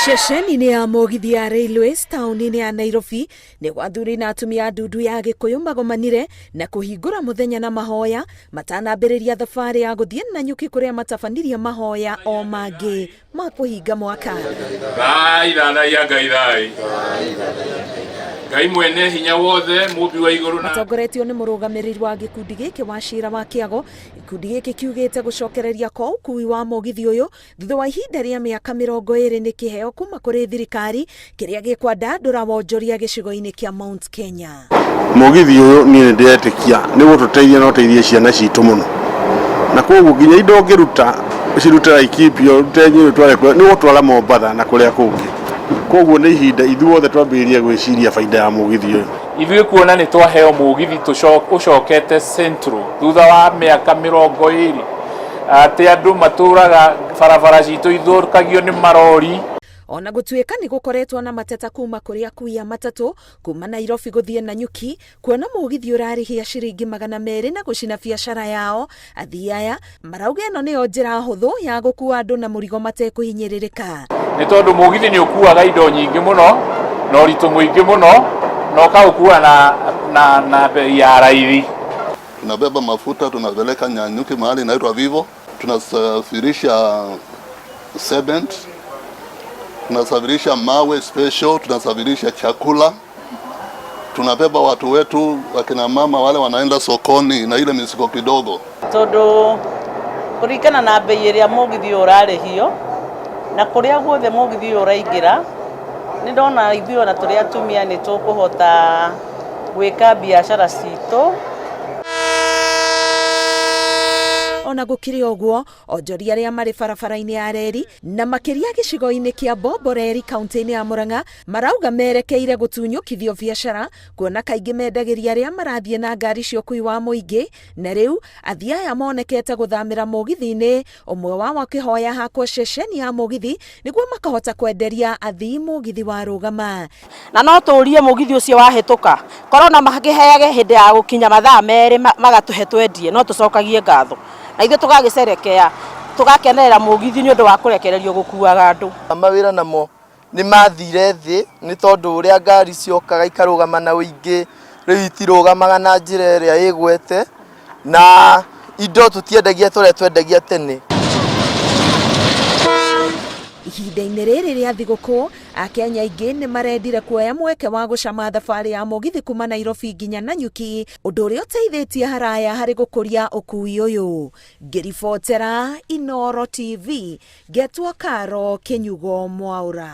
Ceceni-inĩ ya mũgithi ya Railways taũni-inĩ ya Nairobi nĩ athuri na atumia a ndundu ya Gĩkũyũ magomanire na kũhingũra mũthenya na mahoya matanambĩrĩria thabarĩ ya gũthiĩ Nanyuki kũrĩa matabanirie mahoya o mangĩ ma kũhinga mwaka. Thai thathaiya Ngai thai Ngai mwene hinya wothe mũmbi wa igũrũ na Matongoretio nĩ mũrũgamĩrĩri wa gĩkundi gĩkĩ wa cira wa Kĩago, gĩkundi gĩkĩ kiugĩte gũcokereria kwa ũkui wa mũgithi ũyũ thutha wa ihinda rĩa mĩaka 20 nĩ kĩheo kuma kũrĩ thirikari kĩrĩa gĩkwandandũra wonjoria gĩcigo-inĩ kĩa Mount Kenya. Mũgithi ũyũ niĩ nĩ ndĩretĩkia nĩ gũtũteithia na ũteithie ciana citũ mũno, na koguo nginya indo ũngĩruta ũcirute Laikipia, ũrute Nyĩrĩ ũtware kũrĩa, nĩ ũgũtwara Mombatha na kũrĩa kũngĩ. Koguo nĩ ihinda ithuothe twambĩrĩrie gwĩciria baida ya mũgithi ũyũ. Ithuĩ kuona nĩ twaheo mũgithi ũcokete Central thutha wa mĩaka 20 atĩ andũ matũraga barabara citũ ithũkagio nĩ marori. Ona gũtuĩka nĩ gũkoretwo na mateta kuma kũrĩ akui a matatũ kuma Nairobi gũthiĩ Nanyuki kuona mũgithi ũrarĩhia ciringi 200 na gũcina biacara yao, athii aya marauga ĩno nĩyo njĩra hũthũ ya gũkua andũ na mũrigo matekũhinyĩrĩrĩka. Nĩ tondũ mũgithi nĩ ũkuaga indo nyingĩ mũno na ũritũ mũingĩ mũno na ũkaũkua na bei ya raithi. Tunabeba mafuta tunapeleka Nanyuki mahali inaitwa Vivo, tunasafirisha cement, tunasafirisha mawe special, tunasafirisha chakula, tunabeba watu wetu wakina mama wale wanaenda sokoni na ile mizigo kidogo. Tondu kuringana na bei ĩrĩa mũgithi ũyũ ũrarĩhio na kũrĩa guothe mũgithi ũyũ ũraingĩra, nĩ ndona ithuĩ ona tũrĩ atumia nĩ tũkũhota gwĩka biacara citũ. Ona gũkĩrĩ ũguo, onjoria arĩa marĩ barabara-inĩ ya reri na makĩria gĩcigo-inĩ kĩa Bomboreri kaunti-inĩ ya Murang'a marauga merekeire gũtunyũkithio biacara kuona kaingĩ mendagĩria arĩa marathiĩ na ngari cia ũkui wa mũingĩ, na rĩu athii aya monekete gũthamĩra mũgithi-inĩ, ũmwe wao akĩhoya hakwo ceceni ya mũgithi nĩguo makahota kwenderia athii mũgithi wa rũgama. Na no tũrie mũgithi ũcio wahĩtũka korwo na makĩheage hĩndĩ ya gũkinya mathaa 2 magatũhe twendie, no tũcokagie ngatho na ithuĩ tũgagĩcerekea tũgakenerera mũgithi nĩ ũndũ wa kũrekererio gũkuaga andũ. Mawĩra namo nĩ mathire thĩ nĩ tondũ ũrĩa ngari ciokaga ikarũgama na ũingĩ, rĩu itirũgamaga na njĩra ĩrĩa ĩgwete, na indo tũtiendagia ta ũrĩa twendagia tene. Ihinda-inĩ rĩrĩ rĩa thigũkũ, Akenya aingĩ nĩ marendire kuoya mweke wa gũcama thabarĩ ya mũgithi kuma Nairobi nginya Nanyuki, ũndũ ũrĩa ũteithĩtie haraya harĩ gũkũria ũkui ũyũ. Ngĩribotera Inooro TV, ngetwo Karo Kĩnyugo Mwaũra.